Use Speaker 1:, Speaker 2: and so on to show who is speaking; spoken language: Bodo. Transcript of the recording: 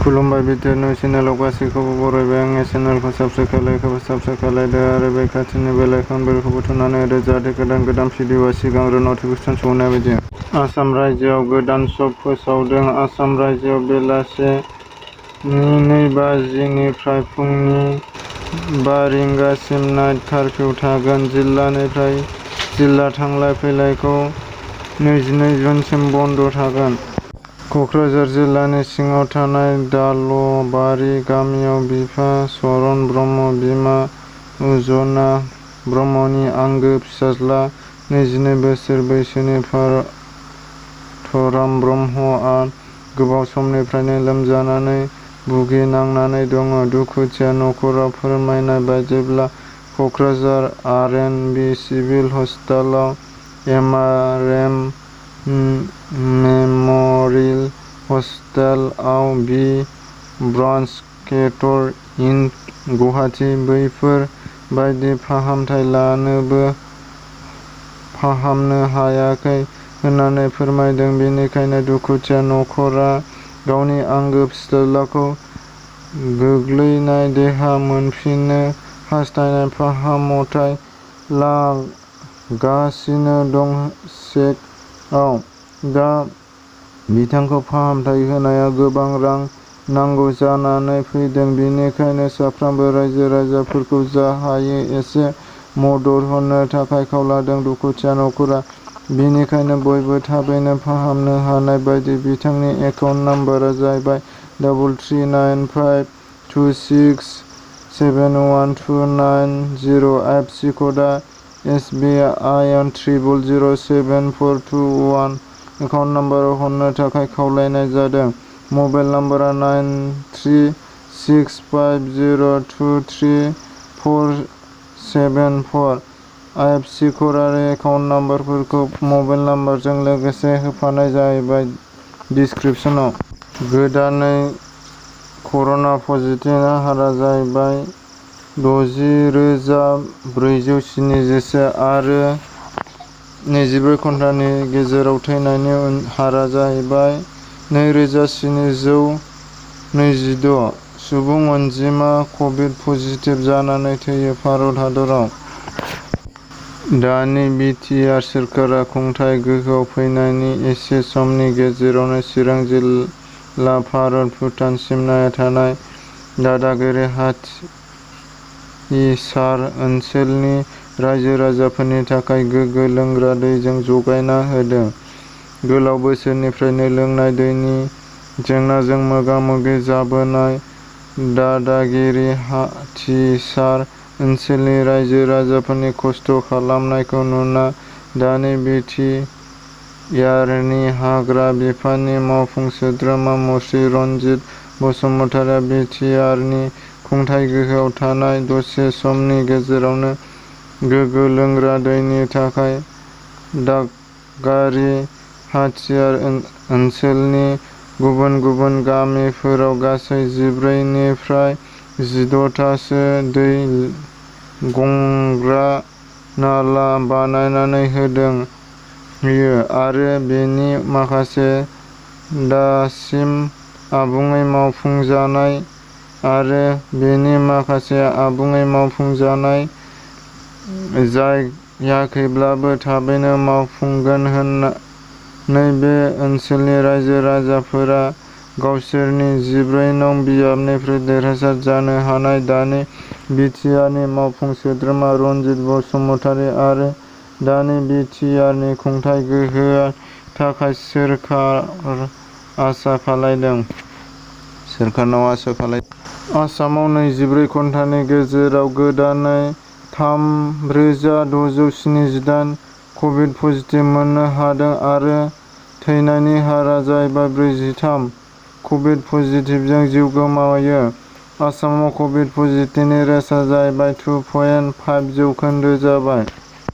Speaker 1: खुलुमबाय बिटिआर चेनेलाव गासैखौबो बरायबाय। आंनि चेनेलखौ साबस्क्राइब खालायदो आरो बे खाथिनि बेल आइकन बेलखौबो थुनानै होदो जाहाथे गोदान भिडिअआ सिगांग्रो नटिफिकेसन सौहैनाय बायदि। आसाम रायजोआव गोदान सक फोसावदों। आसाम रायजोआव बेलासे 2:50 निफ्राय फुंनि 5 रिंगासिम नाइट कारफिउ थागोन। जिल्लानिफ्राय जिल्ला थांलाय फैलायखौ 22 जुनसिम बन्द थागोन। कक्राझार जिल्लानि सिङाव थानाय दालबारि गामियाव बिफा चरण ब्रह्म, बिमा उजना ब्रह्मनि आंगो फिसाज्ला 22 बोसोर बैसोनि पार्थराम ब्रह्मआ गोबाव समनिफ्रायनो लोमजानानै भुगिनांनानै दङ। दुखुथिया नखरा फोरमायनाय बायदिब्ला कक्राझार आर.एन.बि सिभिल हस्पिटालाव एमआरएम मेमरियेल हस्पिटालआव बि ब्रान्स केटर इन गुवाहाटि बैफोर बायदि फाहामथाय लानोबो फाहामनो हायाखै होननानै फोरमायदों। बेनिखायनो दुखुथिया नखरा गावनि आंगो फिसाज्लाखौ गोग्लैनाय देहा मोनफिननो हास्थायना फाहामथाय लागासिनो दं। चेकआव दा बिथांखौ फाहामथाय होनायाव गोबां रां नांगौ जानानै फैदों। बेनिखायनो साफ्रोमबो रायजो-राजाफोरखौ जा हायो एसे मदद होनो थाखाय खावलायदों दुखुथिया नखरा। बेनिखायनो बयबो थाबैनो फाहामनो हानाय बायदि बिथांनि एकाउन्ट नाम्बारा जाहैबाय 339226712990। आइएफएससि क'डआ एसबिआइ 00074221। एकाउन्ट नाम्बाराव हरनो थाखाय खावलायनाय जादों। मबाइल नाम्बारा 9365023474। आइएफएससि क'ड आरो एकाउन्ट नाम्बारफोरखौ मबाइल नाम्बारजों लोगोसे होफानाय जाबाय डिसक्रिप्शनाव। गोदानै कर'ना पजिटिभनि हारआ जाहैबाय 60,471 आरो 24 घन्टानि गेजेराव थैनायनि हारआ जाहैबाय 2,726 सुबुं अनजिमा कभिड पजिटिभ जानानै थैयो भारत हादराव। दानि बिटिआर सोरखारा खुंथाय गोहोआव फैनायनि एसे समनि गेजेरावनो चिरां जिल्ला भारत-भुटान सिमनायाव थानाय दादागिरि हाथिसार ओनसोलनि रायजो-राजाफोरनि थाखाय गोग्गो लोंग्रा दैजों जगायना होदों। गोलाव बोसोरनिफ्रायनो लोंनाय दैनि जेंनाजों मोगा-मोगि जाबोनाय दादागिरि हाथिसार ओनसोलनि रायजो-राजाफोरनि खस्थ' खालामनायखौ नुना दानि बिटिआरनि हाग्रा बिफाननि मावफुं सोद्रोमा मुस्रि रन्जित बसुमतारिया बिटिआरनि खुंथाय गोहोआव थानाय दसे समनि गेजेरावनो गोग्गो लोंग्रा दैनि थाखाय दादगारि हाथिसार ओनसोलनि गुबुन गुबुन गामिफोराव गासै 14 निफ्राय 16 थासो दै गग्रा नाला बानायनानै होयो आरो बेनि माखासे दासिम आबुङै मावफुंजानाय आरो बेनि माखासे आबुङै मावफुंजानाय जायाखैब्लाबो थाबैनो मावफुंगोन होननानै बे ओनसोलनि रायजो-राजाफोरा गावसोरनि 14 नं बियाबनिफ्राय देरहासार जानो हानाय दानि बिटिआरनि मावफुं सोद्रोमा रन्जित बसुमतारि आरो दानि बिटिआरनि खुंथाय गोहोनि थाखाय सोरखारनाव आसा खालामदों। आसामाव 24 घन्टानि गेजेराव गोदानै 3,678 कभिड पजिटिभ मोननो हादों आरो थैनायनि हारआ जाहैबाय 43। कभिड पजिटिभजों जिउ गोमायो। आसामाव कभिड पजिटिभनि रेटआ जाहैबाय 2.5% जाबाय।